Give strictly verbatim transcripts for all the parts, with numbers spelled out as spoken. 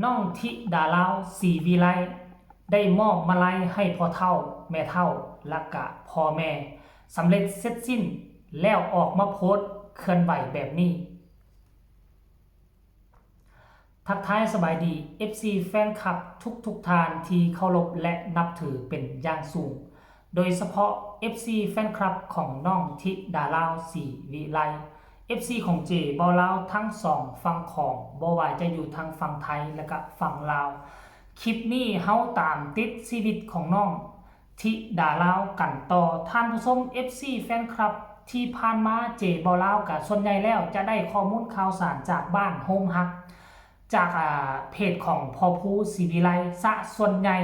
น้องธิดาลาว ศรีวิไล ได้มอบมาลัยให้พ่อเฒ่า แม่เฒ่า และกะพ่อแม่ สำเร็จเสร็จสิ้น แล้วออกมาโพสต์เคลื่อนไหวแบบนี้ ทักทายสบายดี เอฟซี แฟนคลับทุกๆท่านที่เคารพและนับถือเป็นอย่างสูง โดยเฉพาะ เอฟซี แฟนคลับของน้องธิดาลาว ศรีวิไล เอฟซี ของเจบ่าวลาวทั้งสองฝั่งของ บ่ว่าจะอยู่ทางฝั่งไทยและกะฝั่งลาว คลิปนี้เฮาตามติดชีวิตของน้องธิดาลาวกันต่อ ท่านผู้ชม เอฟซี แฟนคลับ ที่ผ่านมาเจบ่าวลาวกะส่วนใหญ่แล้วจะได้ข้อมูลข่าวสารจากบ้านโฮมฮัก จาก อ่า เพจของพ่อภู ศรีวิไล ซะส่วนใหญ่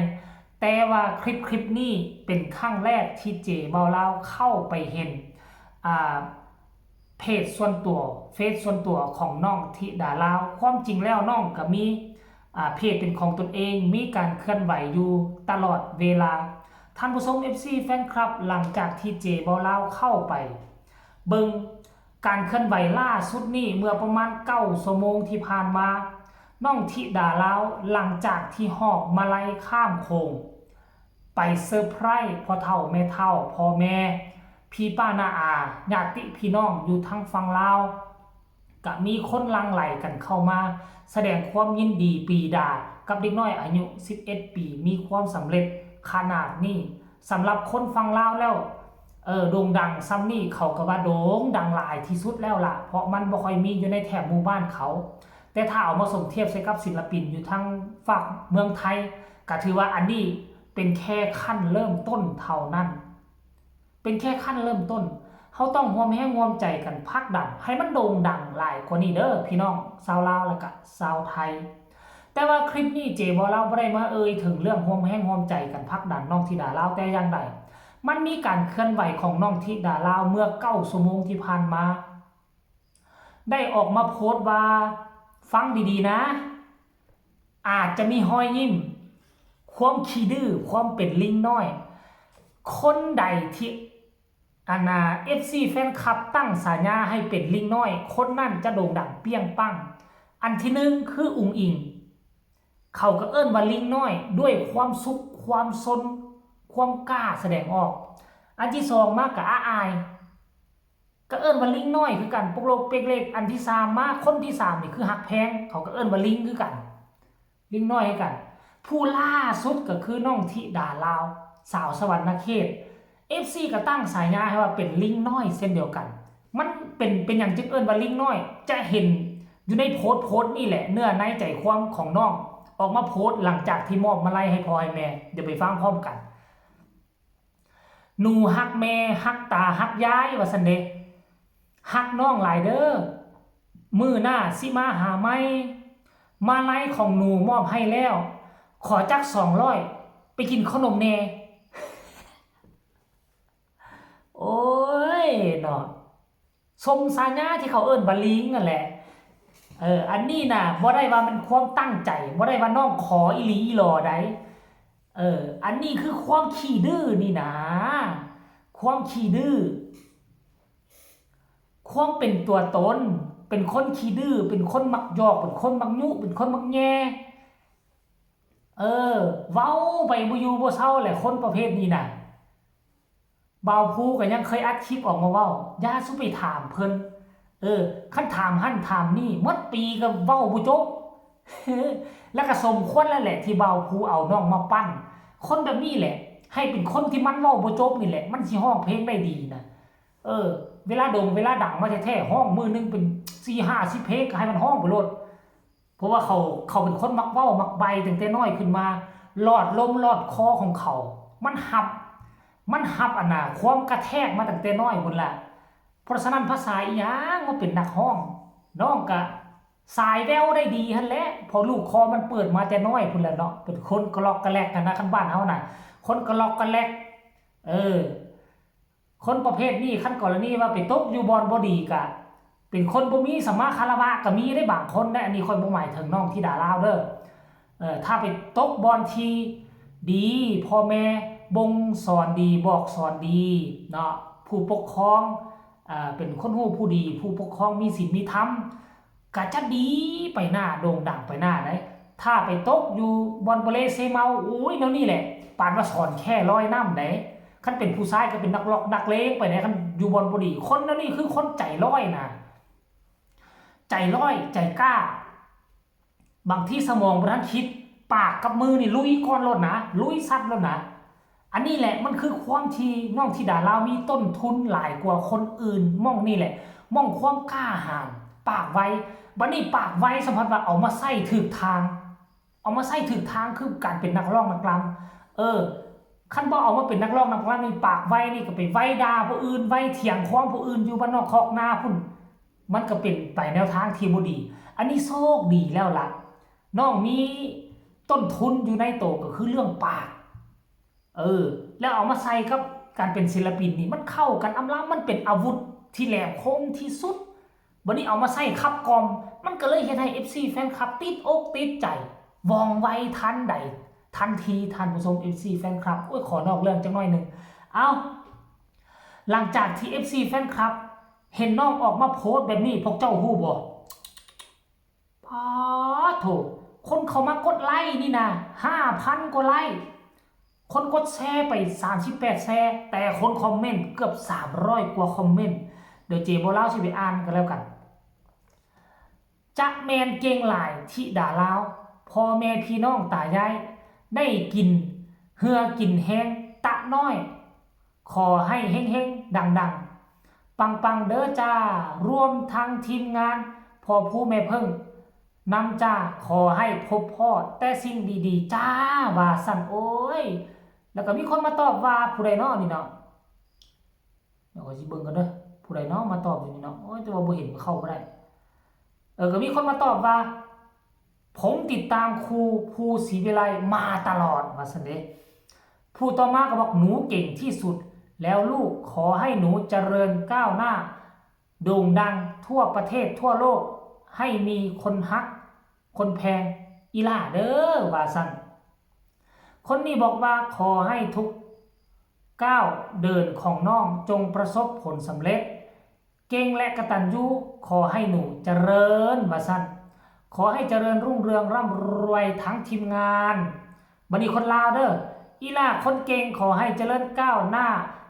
แต่ว่าคลิป คลิปนี้เป็นครั้งแรกที่เจบ่าวลาวเข้าไปเห็น อ่า เพจส่วนตัว เฟซส่วนตัวของน้องธิดาลาว ความจริงแล้วน้องกะมี อ่า เพจเป็นของตนเอง มีการเคลื่อนไหวอยู่ตลอดเวลา ท่านผู้ชม เอฟซี แฟนคลับ หลังจากที่เจบ่าวลาวเข้าไปเบิ่งการเคลื่อนไหวล่าสุดนี้ เมื่อประมาณเก้าชั่วโมงที่ผ่านมา น้องธิดาลาว หลังจากที่หอบมาลัยข้ามโขง ไปเซอร์ไพรส์พ่อเฒ่าแม่เฒ่า พ่อแม่ พี่ป้าน้าอา ญาติพี่น้องอยู่ทางฝั่งลาว กะมีคนหลั่งไหลกันเข้ามาแสดงความยินดีปรีดากับเด็กน้อยอายุ สิบเอ็ด ปี มีความสำเร็จขนาดนี้ สำหรับคนฝั่งลาวแล้ว เออ โด่งดังส่ำนี้เขากะว่าโด่งดังหลายที่สุดแล้วล่ะ เพราะมันบ่ค่อยมีอยู่ในแถบหมู่บ้านเขา แต่ถ้าเอามาสมเทียบใส่กับศิลปินอยู่ทางฝั่งเมืองไทย กะถือว่าอันนี้เป็นแค่ขั้นเริ่มต้นเท่านั้น เป็นแค่ขั้นเริ่มต้น เฮาต้องร่วมแรงร่วมใจกันผลักดันให้มันโด่งดังหลายกว่านี้เด้อพี่น้องชาวลาวและกะชาวไทย แต่ว่าคลิปนี้เจบ่าวลาวบ่ได้มาเอ่ยถึงเรื่องร่วมแรงร่วมใจกันผลักดันน้องธิดาลาวแต่อย่างใด มันมีการเคลื่อนไหวของน้องธิดาลาวเมื่อเก้าชั่วโมงที่ผ่านมา ได้ออกมาโพสต์ว่า ฟังดีๆนะ อาจจะมีฮอยยิ้ม ความขี้ดื้อ ความเป็นลิงน้อย คนใดที่ อันน่ะ เอฟซี แฟนคลับตั้งฉายาให้เป็นลิงน้อย คนนั้นจะโด่งดังเปรี้ยงปัง อันที่หนึ่งคืออุ๋งอิ๋ง เขากะเอิ้นว่าลิงน้อย ด้วยความซุก ความซน ความกล้าแสดงออก อันที่สองมากะอาอาย กะเอิ้นว่าลิงน้อยคือกัน ปกโลกเปกเลก อันที่สามมา คนที่สามนี่คือฮักแพง เขากะเอิ้นว่าลิงคือกัน ลิงน้อยคือกัน ผู้ล่าสุดกะคือน้องธิดาลาว สาวสะหวันนะเขต เอฟซี กะตั้งฉายาให้ว่าเป็นลิงน้อยเช่นเดียวกัน มันเป็น เป็นหยังจึงเอิ้นว่าลิงน้อย จะเห็นอยู่ในโพสต์ โพสต์นี่แหละ เนื้อในใจความของน้อง ออกมาโพสต์หลังจากที่มอบมาลัยให้พ่อให้แม่ เดี๋ยวไปฟังพร้อมกัน หนูฮักแม่ ฮักตา ฮักยาย ว่าซั้นเด้ ฮักน้องหลายเด้อ มื้อหน้าสิมาหาใหม่ มาลัยของหนูมอบให้แล้ว ขอจักสองร้อย ไปกินขนมแหน่ โอ้ยเนาะ สมฉายาที่เขาเอิ้นว่าลิงนั่นแหละ เออ อันนี้น่ะ บ่ได้ว่ามันความตั้งใจ บ่ได้ว่าน้องขออีหลีอีหลอใด เออ อันนี้คือความขี้ดื้อนี่นะ ความขี้ดื้อ ความเป็นตัวตน เป็นคนขี้ดื้อ เป็นคนมักหยอก เป็นคนมักยุ เป็นคนมักแย่ เออ เว้าไปบ่อยู่บ่เซาแหละ คนประเภทนี้น่ะ บ่าวภูกะยังเคยอัดคลิปออกมาเว้า อย่าสุไปถามเพิ่น เออ คันถามหั่นถามนี่ หมดปีกะเว้าบ่จบ แล้วกะสมควรแล้วแหละที่บ่าวภูเอาน้องมาปั้น คนแบบนี้แหละ ให้เป็นคนที่มันเว้าบ่จบนี่แหละ มันสิร้องเพลงได้ดีนะ เออ เวลาโด่งเวลาดังมาแท้ๆ ร้องมื้อหนึ่งเป็นสี่ห้าสิบเพลงกะให้มันร้องไปโลด เพราะว่าเขา เขาเป็นคนมักเว้ามักใบ้ตั้งแต่น้อยขึ้นมา หลอดลมหลอดคอของเขา มันฮับ มันฮับอันน่ะ ความกระแทกมาตั้งแต่น้อยพุ้นล่ะ เพราะฉะนั้นภาษาอีหยังมาเป็นนักร้อง น้องกะสายแววได้ดีหั่นแหละ พอลูกคอมันเปิดมาแต่น้อยพุ้นแหละเนาะ เป็นคนกะลอกกะแลกหั้นนะ คันบ้านเฮาน่ะ คนกะลอกกะแลก เออ คนประเภทนี้ คันกรณีว่าไปตกอยู่บ่อนบ่ดีกะ เป็นคนบ่มีสัมมาคารวะกะมีได้บางคนได้ อันนี้ข้อยบ่หมายถึงน้องธิดาลาวเด้อ เออ ถ้าไปตกบ่อนที่ดี พ่อแม่บ่งสอนดี บอกสอนดีเนาะ ผู้ปกครอง อ่า เป็นคนฮู้ผู้ดี ผู้ปกครองมีศีลมีธรรม กะจะดีไปหน้า โด่งดังไปหน้าได้ ถ้าไปตกอยู่บ่อนบ่เลเซเมา โอ้ย แนวนี้แหละ ปานว่าสอนแค่ลอยนำได๋ คันเป็นผู้ชายก็เป็นนักร็อกนักเลงไปได๋ คันอยู่บ่อนบ่ดี คนแนวนี้คือคนใจร้อยนะ ใจร้อย ใจกล้า บางทีสมองบ่ทันคิด ปากกับมือนี่ลุยก่อนโลดนะ ลุยซัดโลดนะ อันนี้แหละมันคือความที่น้องธิดาลาวมีต้นทุนหลายกว่าคนอื่น หม่องนี่แหละ หม่องความกล้าหาญ ปากไว บัดนี้ปากไว สำหรับว่าเอามาใช้ถูกทาง เอามาใช้ถูกทางคือการเป็นนักร้องนักรำ เออ คันบ่เอามาเป็นนักร้องนักรำนี่ ปากไวนี่ก็ไปไวด่าผู้อื่น ไวเถียงของผู้อื่นอยู่บ้านนอกคอกนาพุ้น มันก็เป็นไปแนวทางที่บ่ดี อันนี้โชคดีแล้วล่ะ น้องมีต้นทุนอยู่ในโตก็คือเรื่องปาก เออ แล้วเอามาใส่กับการเป็นศิลปินนี่ มันเข้ากันอำลำ มันเป็นอาวุธที่แหลมคมที่สุด บัดนี้เอามาใช้ขับกล่อม มันก็เลยเฮ็ดให้ เอฟซี แฟนคลับติดอกติดใจ ว่องไวทันใด ทันที ท่านผู้ชม เอฟซี แฟนคลับ โอ้ย ขอนอกเรื่องจักหน่อยหนึ่ง เอ้า หลังจากที่ เอฟซี แฟนคลับ เห็นน้องออกมาโพสต์แบบนี้ พวกเจ้าฮู้บ่ ป๊าดโถ คนเข้ามากดไลค์นี่นะ ห้าพันกว่าไลค์ คนกดแชร์ไป สามสิบแปด แชร์ แต่คนคอมเมนต์เกือบ สามร้อย กว่าคอมเมนต์ เดี๋ยวเจบ่าวลาวสิไปอ่านกันแล้วกัน จะแม่นเก่งหลายธิดาลาว พ่อแม่พี่น้องตายาย ได้กินเหือกินแฮงตะน้อย ขอให้เฮงๆ ดังๆ ปังๆ เด้อจ้า รวมทั้งทีมงาน พ่อผู้แม่เพิ่ง นำจ้า ขอให้พบพ้อแต่สิ่งดีๆ จ้า ว่าซั่น โอ้ย แล้วก็มีคนมาตอบว่า ผู้ใดน้อนี่เนาะ เดี๋ยวข้อยสิเบิ่งก่อนเด้อ ผู้ใดน้อมาตอบอยู่นี่เนาะ โอ้ย แต่ว่าบ่เห็น เข้าบ่ได้ เออ ก็มีคนมาตอบว่า ผมติดตามครูภูศรีวิไลมาตลอด ว่าซั่นเด้ ผู้ต่อมาก็บอก หนูเก่งที่สุด แล้วลูก ขอให้หนูเจริญก้าวหน้า โด่งดังทั่วประเทศทั่วโลก ให้มีคนฮัก คนแพง อีหล่าเด้อ ว่าซั่น คนนี้บอกว่า ขอให้ทุกก้าวเดินของน้องจงประสบผลสำเร็จ เก่งและกตัญญู ขอให้หนูเจริญ ว่าซั่น ขอให้เจริญรุ่งเรืองร่ำรวยทั้งทีมงาน บัดนี้คนลาวเด้อ อีหล่าคนเก่ง ขอให้เจริญก้าวหน้า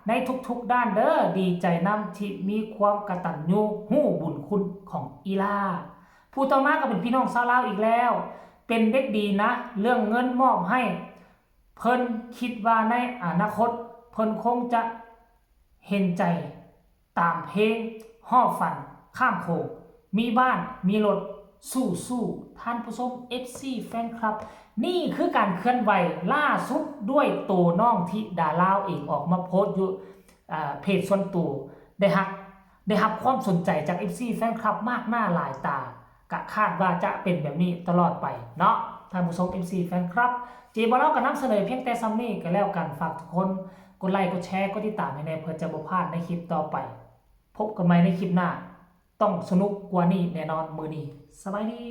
ในทุกๆด้านเด้อ ดีใจนำที่มีความกตัญญูฮู้บุญคุณของอีหล่า ผู้ต่อมาก็เป็นพี่น้องชาวลาวอีกแล้ว เป็นเด็กดีนะ เรื่องเงินมอบให้ เพิ่นคิดว่าในอนาคต เพิ่นคงจะเห็นใจ ตามเพลง ฮอดฝัน ข้ามโขง มีบ้าน มีรถ สู้ๆ ท่านผู้ชม เอฟซี แฟนคลับ นี่คือการเคลื่อนไหวล่าสุดด้วยโตน้องธิดาลาวเอง ออกมาโพสต์อยู่ อ่า เพจส่วนตัว ได้ฮัก ได้รับความสนใจจาก เอฟซี แฟนคลับมากหน้าหลายตา ก็คาดว่าจะเป็นแบบนี้ตลอดไปเนาะ ท่านผู้ชม เอฟซี แฟนคลับ เจบ่าวลาวก็นำเสนอเพียงแต่ส่ำนี้ก็แล้วกัน ฝากทุกคนกดไลค์ กดแชร์ กดติดตามให้แน่ เพื่อจะบ่พลาดในคลิปต่อไป พบกันใหม่ในคลิปหน้า ต้องสนุกกว่านี้แน่นอน มื้อนี้ สบายดี